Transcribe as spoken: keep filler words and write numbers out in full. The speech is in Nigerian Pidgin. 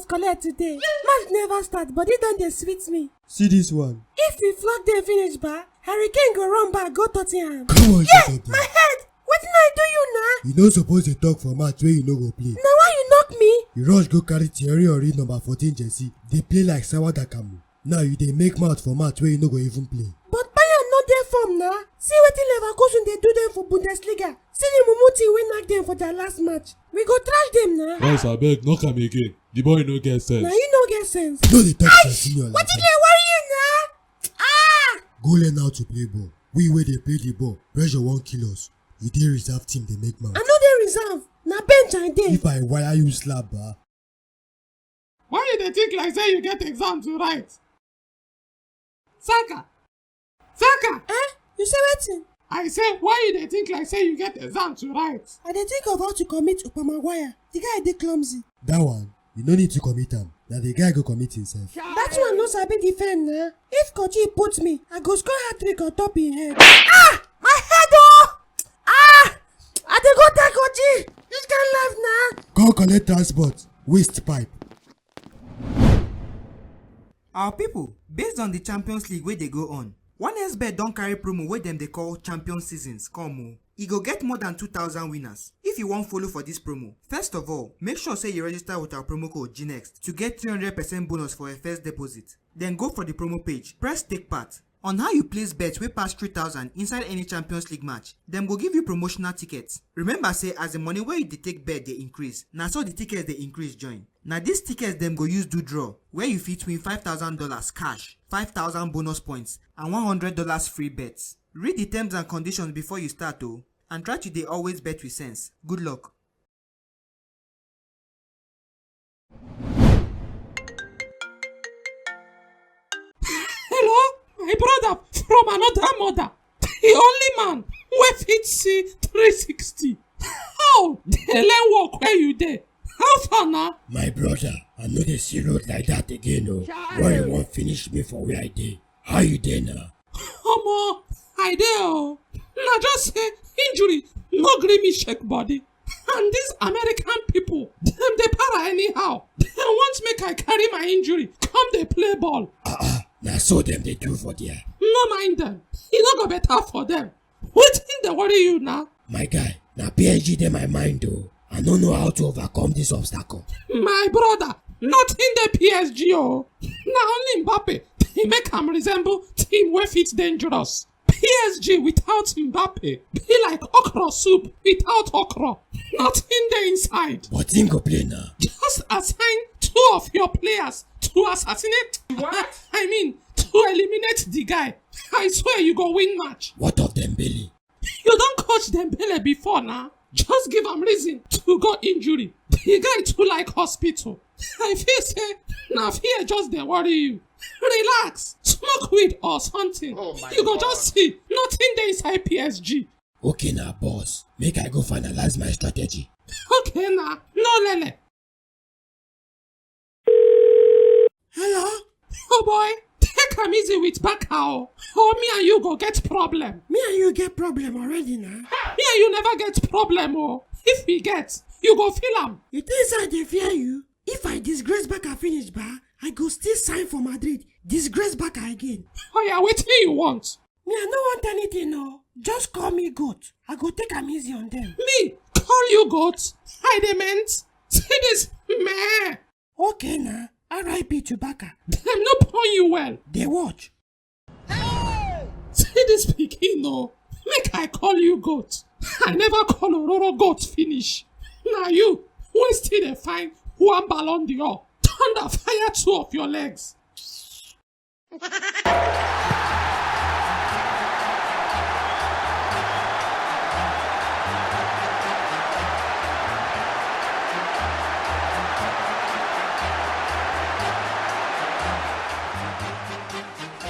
collect today. Match never start, but e don dey sweet me. See this one. If we flog dem finish, ba, Harry Kane go run back go Tottenham. Come on, yeah, Saturday. My head. Wetin I do you na? You no suppose dey talk for match wey you no go play. Na why you knock me? You rush go carry Thierry Henry number fourteen jersey. Dey play like Sawa Dakamu. Now you dey make mouth for match wey you no go even play. But Bayern no dey form na. See wetin Leverkusen dey do dem for Bundesliga. See the mumu thing wey knack dem for their last match. We go trash dem na. Bros, abeg, knock am again. The boy no get sense. Na you no get sense. No dey talk Jorginho like that. Wetin dey worry you na? Ah! Go learn how to play ball. We wey dey play the ball, pressure wan kill us. You dey reserve team dey make mouth. I no dey reserve. Na bench I dey. If I wire you slap, ba. Why you dey think like say you get exam to write? Saka! Saka! Eh? You say wetin? I say, why you dey think like say you get exam to write? I dey think of how to commit Upamaguire. The guy dey clumsy. That one, you no need to commit am. Na the guy go commit himself. That one no sabi defend na. If Kochi put me, I go score hat-trick on top him head. Ah! My head oh! Ah! I dey go take Kochi. Which kind life na? Come collect transport. Waste pipe. Our people, based on the Champions League wey dey go on, one X bet don carry promo wey dem dey call Champions Seasons come o. E go get more than two thousand winners. If you wan follow for this promo, first of all, make sure say you register with our promo code G next to get three hundred percent bonus for your first deposit. Then go for the promo page, press take part. On how you place bets wey pass three thousand inside any Champions League match, dem go give you promotional tickets. Remember say as the money wey you dey take bet dey increase, na so the tickets dey increase join. Na these tickets dem go use do draw, where you fit win five thousand dollars cash, five thousand bonus points, and one hundred dollars free bets. Read the terms and conditions before you start o, and try to dey always bet with sense. Good luck. Hello, my brother from another mother, the only man wey fit see three sixty. How dey learn work where you dey? How far na? My brother, I no dey see road like that again o. Why you wan finish me for where I dey? How you dey now? Omo, I dey o. Na just say injury no gree me shake body. And these American people, dem dey para anyhow. Dem want make I carry my injury come dey play ball. Ah, ah, na so dem dey do for there. No mind dem. E no go better for dem. Wetin dey worry you na? My guy, na P S G dey my mind o. I no know how to overcome this obstacle. My brother, nothing dey P S G o. Na only Mbappe dey make am resemble team wey fit dangerous. P S G without Mbappe be like okra soup without okra. Nothing dey inside. But him go play now. Just assign two of your players to assassinate. What? I mean, to eliminate the guy. I swear you go win match. What of Dembele? You don coach Dembele before na? Just give am reason to go injury. The guy too like hospital. I feel say na fear just dey worry you. Relax, smoke weed or something. Oh my God. You go just see nothing dey inside P S G. Okay na, boss. Make I go finalize my strategy. Okay na, no lele. Hello? Oh boy, take am easy with Baka o. Or me and you go get problem. Me and you get problem already na. Me and you never get problem o. If we get, you go feel am. You think say I dey fear you? If I disgrace Baka finish, ba, I go still sign for Madrid. Disgrace Baka again. Oya, wetin you want? Me, I no want anything o. Just call me goat. I go take am easy on them. Me? Call you goat? I dey meant? See this meh. Okay na, R I P to Baka. Dem no born you well. Dey watch. See this pikin o. Make I call you goat. I never call Ororo goat finish. Na you wey still dey find one Ballon d'Or. Thunder fire two of your legs.